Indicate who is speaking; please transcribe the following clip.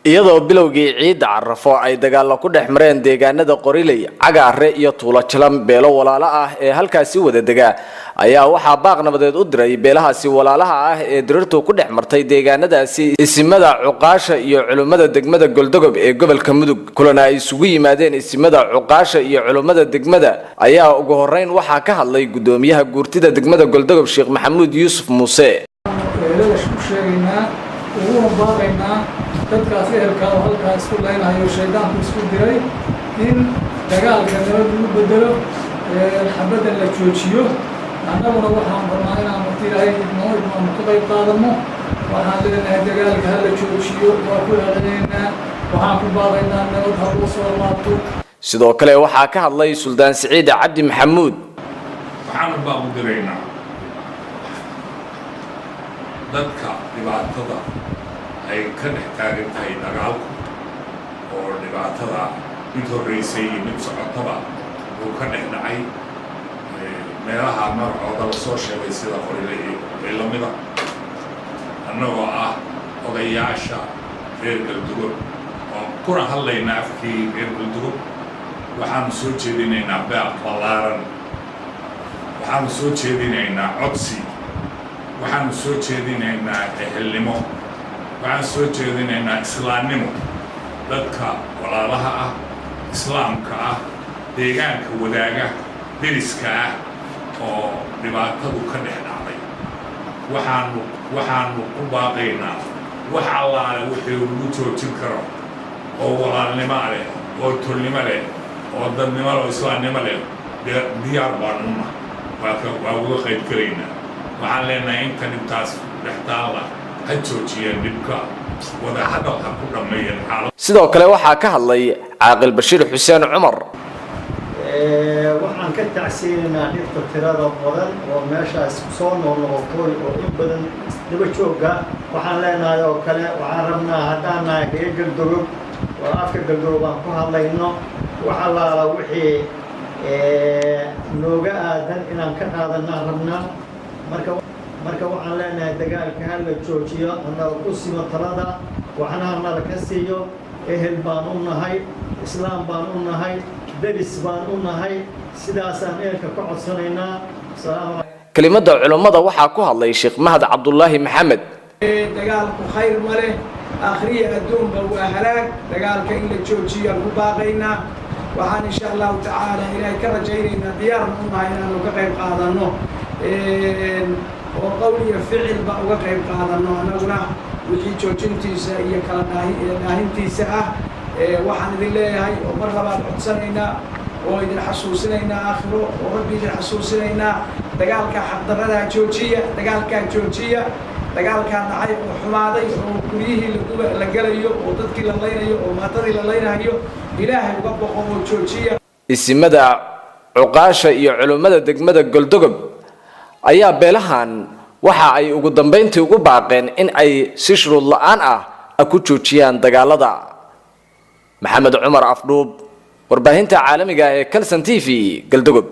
Speaker 1: Iyadoo bilowgii ciidda Carafo ay dagaalo ku dhex mareen deegaanada Qoriley, Cagaare iyo Tuulo Jalam beelo walaalo ah ee halkaasi wada dega, ayaa waxaa baaq nabadeed u diray beelahaasi walaalaha ah ee dirirtu ku dhex martay deegaanadaasi isimada, cuqaasha iyo culimmada degmada Goldogob ee gobolka Mudug. Kulana ay isugu yimaadeen isimada, cuqaasha iyo culimmada degmada ayaa ugu horeyn waxaa ka hadlay gudoomiyaha guurtida degmada Goldogob, Sheekh Maxamuud Yuusuf Muuse.
Speaker 2: Ehelada u sheegaynaa uguna baaqaynaa dadkaas ehelka oo halkaa isku laynahayo, shaydaanku isku diray, in dagaalka nabad lagu bedelo, xabaddan la joojiyo. Annaguna waxaan rabnaa inaan marti Ilaahay noo idmaanu ka qayb qaadano. Waxaan leenahay dagaalka ha la joojiyo, waa ku celinaynaa. Waxaan ku baaqaynaa nabad ha loo soo laabto.
Speaker 1: Sidoo kale waxaa ka hadlay Suldaan Siciid Cabdi Maxamuud.
Speaker 3: Waxaanu baaq u diraynaa dadka dhibaatada ay ka dhex taagan tahay dagaalku, oo dhibaatada mid horraysay iyo mid socotaba uu ka dhex dhacay meelaha magacooda lasoo sheegay, sida Qorile iyo wixii lamida. Annagoo ah odayaasha reer Galdogob oo kuna hadlaynaa afkii reer Galdogob, waxaanu soo jeedinaynaa baaq ballaaran, waxaanu soo jeedinaynaa codsi, waxaanu soo jeedinaynaa ehelnimo, waxaan soo jeedinaynaa islaamnimo. Dadka walaalaha ah, islaamka ah, deegaanka wadaaga, deriska ah oo dhibaatadu ka dhex dhacday, waxaanu ku baaqaynaa wax allaale wixii lagu joojin karo oo walaalnimo leh, oo tolnimo leh, oo dadnimo leh, oo islaamnimo leh, diyaar baanuna waa uga qayb gelaynaa. Waxaan leenahay inta dhibtaas dhex taalla ha joojiyeen dhibka, wada hadal ha ku dhammeeyeen xaalad.
Speaker 1: Sidoo kale waxaa ka hadlay Caaqil Bashiir Xuseen Cumar.
Speaker 4: Waxaan ka tacsiyeynaynaa dhibta tirada badan oo meeshaas soo noqnoqotay oo in badan daba joogga. Waxaan leenahay oo kale, waxaan rabnaa haddaan nahay reer Galdogob oo afka Galdogob aan ku hadlayno, wax allaala wixii nooga aadan inaan ka qaadanaan rabnaa. Marka waxaan leenahay dagaalka ha la joojiyo, hanala ku simo talada, waxna hanala ka siiyo. Ehel baan u nahay, islaam baan u nahay, deris baan u nahay, sidaasaan ehelka ka codsanaynaa.
Speaker 1: Kelimada culummada waxaa ku hadlay Sheekh Mahad Cabdulaahi Maxamed.
Speaker 5: Dagaalku khayr ma leh, akhriya adduunba waa halaag. Dagaalka in la joojiyaan ku baaqaynaa. Waxaan insha Allahu tacaala Ilaahay ka rajaynaynaa, diyaarna u nahay inaanu ka qayb qaadanno oo qowl iyo ficilba uga qayb qaadanno annaguna wixii joojintiisa iyo kala dhaahintiisa ah. Waxaan idin leeyahay oo mar labaad codsanaynaa oo idin xasuusinaynaa aakhiro oo Rabbi idin xasuusinaynaa: dagaalka xaqdarradaa joojiya, dagaalkaa joojiya. Dagaalkaa dhacay oo xumaaday oo guryihii la gelayo oo dadkii la laynayo oo maatadii la laynayo, Ilaahay uga boqo oo joojiya.
Speaker 1: Isimada, cuqaasha iyo culummada degmada Goldogob ayaa beelahan waxa ay ugu dambayntii ugu baaqeen in ay si shuruud la-aan ah ku joojiyaan dagaalada. Maxamed Cumar Afdhuub, warbaahinta caalamiga ah ee Kalson TV, Galdogob.